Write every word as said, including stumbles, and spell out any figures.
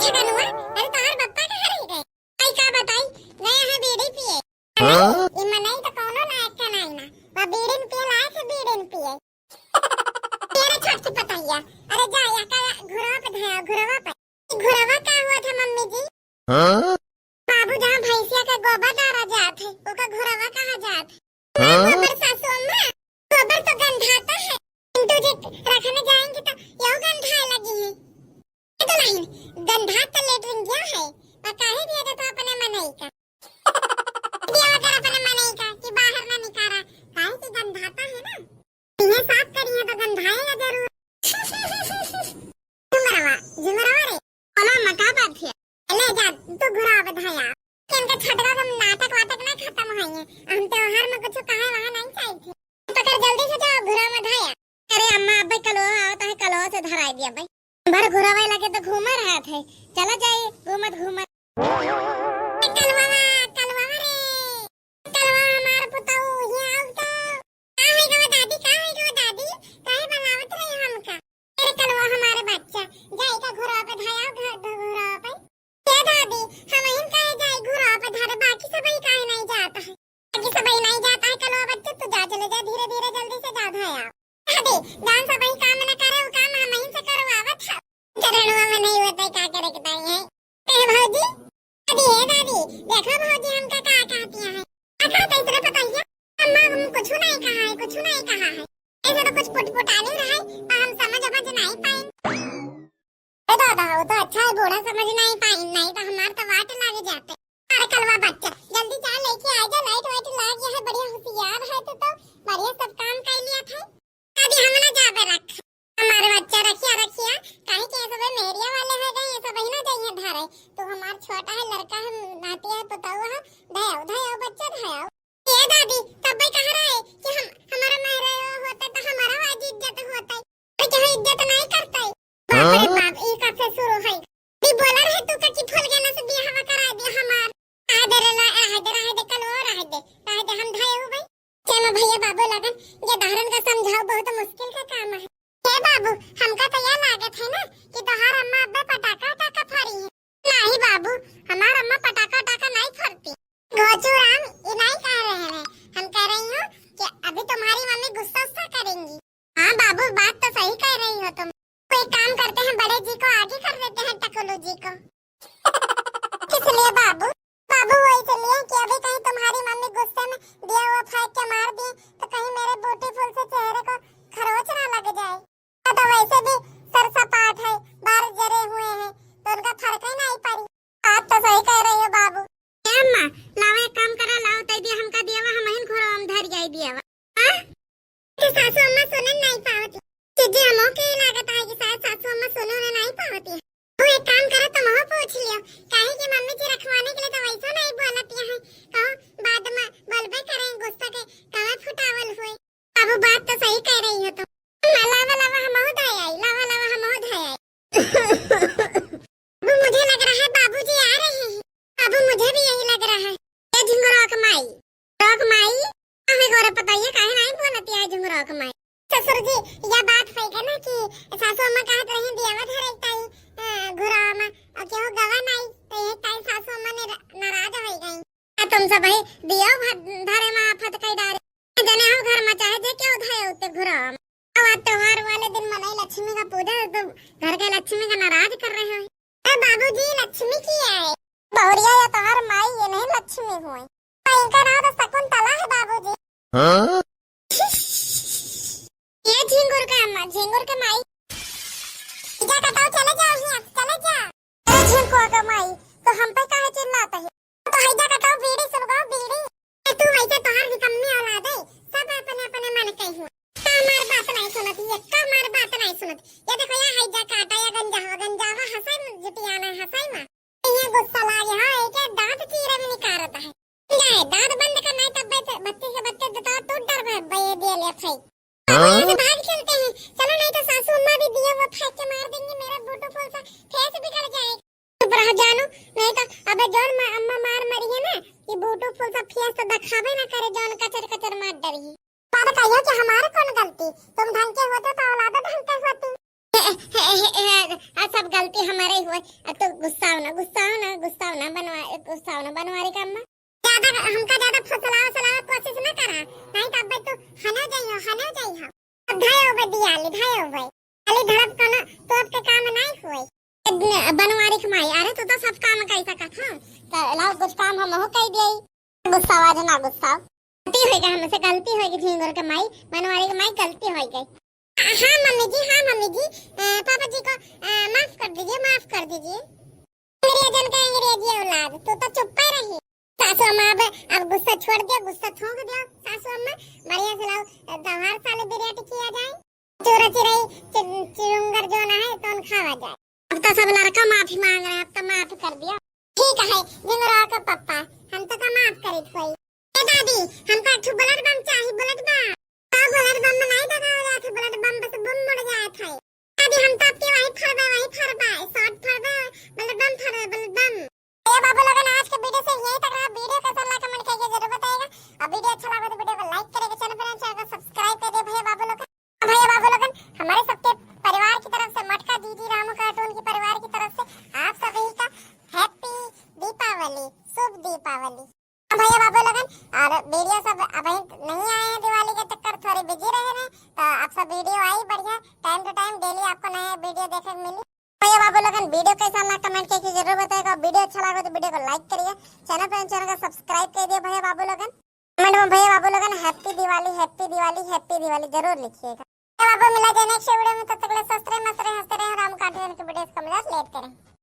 छगनुआ, अरे तोहार बप्पा कहाँ रह गए? आई का बताई, गए हैं बीड़ी पिए। हाँ? ई मनई तो कौनो लायक का नाई ना, वह बीड़ी में पिए लायक है, बीड़ी में पिए। तेरे छोटकी पतैया, अरे जा या का घुरवा पे धया, घुरवा पे। ई घुरवा का हुआ था मम्मी जी? हाँ? बाबू जहाँ भैंसिया के गोबर डारा जात है, ओका घुरवा कहा जात है। हाँ? गोबर सासू अम्मा, गोबर तो गंधाता है। पिंटू जी रखने जाएंगे तो यो गंधाए लगी है। ए दुल्हन, गंधा तो लेटरिन गया है, पर काहे दिया जाता अपने मनई का? दिया वगैरह अपने मनई का कि बाहर ना निकारा, काहे कि गंधाता है ना। इन्हें साफ करिए तो गंधाएगा जरूर। झुमरवा, झुमरवा रे, बोला अम्मा, का बात है? ले जा, तू घुरा बधाया। इनका छटका का नाटक वाटक ना खत्म होइए। हम त्योहार में कुछ कहे वहाँ नहीं चाहिए थे। पकड़ जल्दी से जाओ, घुरा बधाया। अरे अम्मा, अब भाई कलवा आवत है, कलवा से धराई दिया भाई। भर घुरावे लगे तो घूमे रहा थे। चला जाए घूमत घूमत। कलवा, कलवा रे, कलवा हमार पुतऊ, ये आओ तो। का है गवा दादी, का है गवा दादी? काहे बुलावत रहे हमका? अरे कलवा हमारे बच्चा, जाए का घुरा पे धया, घ-, घ-, घुरा पे। ए दादी, हम इन काहे जाए घुरा पे धरे, बाकी सब ही काहे नहीं जाता है? बाकी सब ही नहीं जाता है, कलवा बच्चा, तू जा, चले जा, धीरे धीरे जल्दी से जा धया। दादी, जान सब ही काम न करे, वो काम हम ही से करवावत है। चरणवा में नहीं होता है, का करे के ताई है? ए भौजी, अरे ए दादी, देखो भौजी हमका का कहती है। अच्छा तो इतने बताइए, अम्मा हम कुछ नहीं कहा है, कुछ नहीं कहा है। ऐसे तो कुछ पुटपुटानी रहे, पर हम समझ समझ नहीं पाए। ए दादा, वो तो अच्छा है, बूढ़ा समझ नहीं पाए, नहीं तो हमार तो वाट लाग जाते। अरे कलवा बच्चा, जल्दी जा लेके आ जा, लाइट वाइट लाग गया है, बढ़िया होशियार है तू तो, बढ़िया सब काम कर लिया था। अभी हम ना जाबे रख, हमारे बच्चा रखिया रखिया, काहे के ये सब मेहरिया वाले हो गए, ये सब ही ना जाइए धरे। तो हमार छोटा है लड़का है, नाती है, पुतऊ है, धयाओ, धयाओ बच्चा धयाओ। ये दादी, तब भाई कह रहा है कि हम, हमारा मेहरा होता तो हमारा आज इज्जत होता है, तो क्या इज्जत नहीं करता है? बाप रे हाँ? बाप, ई कब से शुरू है? भी बोला रहे तू का कि फूल गेना से बियाहवा करा दिया हमार। रहे दे रे ला, रहे दे, रहे दे, कलवा रहे दे, रहे दे, हम धयाओ भाई। चलो भैया बाबू लगन, ये दहरन का समझाओ, बहुत मुश्किल का काम है। हे बाबू, हमका तो यह लागत है ना कि तोहार अम्मा अब्बे पटाखा उटाखा फोड़ी है। नहीं बाबू, हमार अम्मा पटाखा उटाखा नहीं फोड़ती। घोचू राम, ये नहीं कह रहे हैं, हम कह रही हूँ कि अभी तुम्हारी मम्मी गुस्सा उस्सा करेंगी। हाँ बाबू, बात तो सही कह रही हो तुम। तो एक काम करते हैं, बड़े जी को आगे कर देते हैं, टकलू जी को। किस लिए बाबू? बाबू, वो इसलिए कि अभी कहीं तुम्हारी मम्मी गुस्से में दिया हुआ फेंक के मार दी, तो कहीं मेरे ब्यूटीफुल से चेहरे को खरोच ना लग जाए। तो वैसे भी सर सपाट है, बाल जरे हुए हैं, तो उनका फर्क ही नहीं पड़ी। बात तो सही कह रही हो बाबू। ए अम्मा, लावा एक काम करा, लाओ तई दिया हमका दियावा, हम हिन घोड़ा हम धर जाई दियावा। हाँ? तो सासू अम्मा सुनन नहीं पावती। जीजी, हमो के लागत है कि शायद सासू अम्मा सुनो ने नहीं पावती है। वो एक काम करो, तुम हो पूछ लियो, काहे कि मम्मी जी रखवाने के लिए तो वैसा नहीं बोलती है। कहो बाद में बोलबे करें, गुस्सा के कवा फुटावल हुए। अब बात तो सही कह रही हो तुम। लावा, लावा, हम हो धाय आई, लावा, लावा, हम हो धाय आई। अब मुझे लग रहा है बाबूजी आ रहे हैं। अब मुझे भी यही लग रहा है। ये झिंगुरवा के माई, झिंगुरवा के माई, हमें गोरे पता ये काहे नहीं बोलती है झिंगुरवा के माई। ससुर जी, यह बात है क्या ना कि सासू अम्मा कहत रही दियावा धरे ताई, अ, घुरावा में, और क्यों गवा नहीं, तो ये ताई सासू अम्मा ने र-, नाराज हो गई। आ तुम सब भाई दियो भ-, धरे में आफत कई डारे। जने हो घर में चाहे जे क्यों धाय उते घुरावा में। अब आज त्योहार वाले दिन मनई लक्ष्मी का पूजा, तो घर के लक्ष्मी का नाराज कर रहे हो। ए बाबूजी, लक्ष्मी की है? बहुरिया या तोहार माई ये नहीं लक्ष्मी हुई। इनका नाम तो शकुंतला है बाबूजी। हाँ? ये झिंगुर के अम्मा, झिंगुर के माई। जा कटाओ, चले जाओ यहाँ से, चले जा। अरे झिंगुआ के माई, तो हम पे काहे चिल्लाता है? तो हैजा कटाओ, बीड़ी सुलगाओ, बीड़ी। ए तू वैसे तोहार निकम्मी औलाद है, सब अपने अपने मन के हुआ। का हमार बात नहीं सुनत, ये का हमार बात नहीं सुनत। ये देखो, या हैजा काटा, या गंजावा, गंजावा हंसे जुटियाना है, हंसे माँ। ये गुस्सा लागे, हाँ, एक दांत चीरे में निकारत है। जाए, दांत बंद करना है, तब बच्चे, बच्चे से बच्चे तो टूट डर में बे दिए ले फई। अब हाँ? यहाँ से भाग चलते हैं। चलो, नहीं तो सासू अम्मा भी दिया वो फेंक के मार देंगी, मेरा ब्यूटीफुल सा फेस बिगड़ जाएगा। चुप रह जानू, नहीं तो अबे जोर मा-, अम्मा मार मरी है ना, ये ब्यूटीफुल सा फेस तो दिखावे ना करे, जौन कचर कचर मार डरी। बात कहियो कि हमारे कौन गलती, तुम ढंग के होते तो औलादो ढंग के होती। ए, ए, हे, हे, हे, आ सब गलती हमारे ही हुए। अब तो गुस्साओ ना, गुस्साओ ना, गुस्साओ ना बनवा-, गुस्साओ ना बनवारी का अम्मा। ज्यादा, हमका ज्यादा फुसलावे, फुसलावे कोशिश ना करा, नहीं तो अब तू हने जाइयो, हने जाइयो। अब भयो बे दियाली, भयो बे। खाली धड़प कना, तो अब के काम नहीं हुए। बनवारी के माई, अरे तू तो सब काम कर सकत हो, तो लाओ कुछ काम हम हो कह दिए। गुस्सा आज ना गुस्सा, गलती हो गई हमसे, गलती हो गई झिंगुर के माई, बनवारी के माई गलती हो गई। हाँ मम्मी जी, हाँ मम्मी जी, अ, पापा जी को, अ, माफ कर दीजिए, माफ कर दीजिए। अंग्रेजन का अंग्रेजी औलाद, तू तो चुप्पे रही। सासू अम्मा अब, अब गुस्सा छोड़ दिया, गुस्सा थूक दिया सासू अम्मा। बढ़िया से लाओ, अ, त्योहार सेलिब्रेट किया जाए। चूरा चिरई, चि-, चिरुंगर जो ना है, तो खावा जाए। अब तो सब लड़का माफी मांग रहे हैं, अब तो माफ कर दिया। ठीक है, झिंगुरा के पप्पा, हम तो का माफ करित होई। ए दादी, हमका एक ठो बुलेट बम चाही, बुलेट बम। का बुलेट बम में नहीं दगावल जात है, बुलेट बम बस बम मुड़ जात है। दादी, हम तो आपके वही फरबे, वही फरबे, शॉट फरबे, बुलेट बम फरबे, बुलेट बम। ए बाबू लोगन, आज के वीडियो से यहीं तक रहा। वीडियो कैसा लगा कमेंट करके जरूर बताइएगा, और वीडियो अच्छा लगा तो वीडियो को लाइक करेगा, चैनल पर चैनल को सब्सक्राइब कर दे भैया बाबू लोगन। भैया बाबू लोगन, हमारे सबके परिवार की तरफ से, मटका डीडी रामू कार्टून की परिवार की तरफ से आप सभी का हैप्पी दीपावली, शुभ दीपावली। हाँ भैया बाबू लोगन, और वीडियो सब अभी नहीं आए हैं, दिवाली के चक्कर थोड़े बिजी रहे हैं, तो आप सब वीडियो आई बढ़िया, टाइम टू टाइम डेली आपको नए वीडियो देखने को मिली। भैया बाबू लोगन, वीडियो कैसा लगा कमेंट करके जरूर बताइएगा, वीडियो अच्छा लगा तो वीडियो को लाइक करिए, चैनल पर चैनल को सब्सक्राइब कर दिए भैया बाबू लोगन। कमेंट में भैया बाबू लोगन हैप्पी दिवाली, हैप्पी दिवाली, हैप्पी दिवाली जरूर लिखिएगा। भैया बाबू मिला जाए नेक्स्ट वीडियो में, तब तक के लिए स्वस्थ रहे, मस्त रहे, हंसते रहे, रामू कार्टून के वीडियो को मिला लेट करें।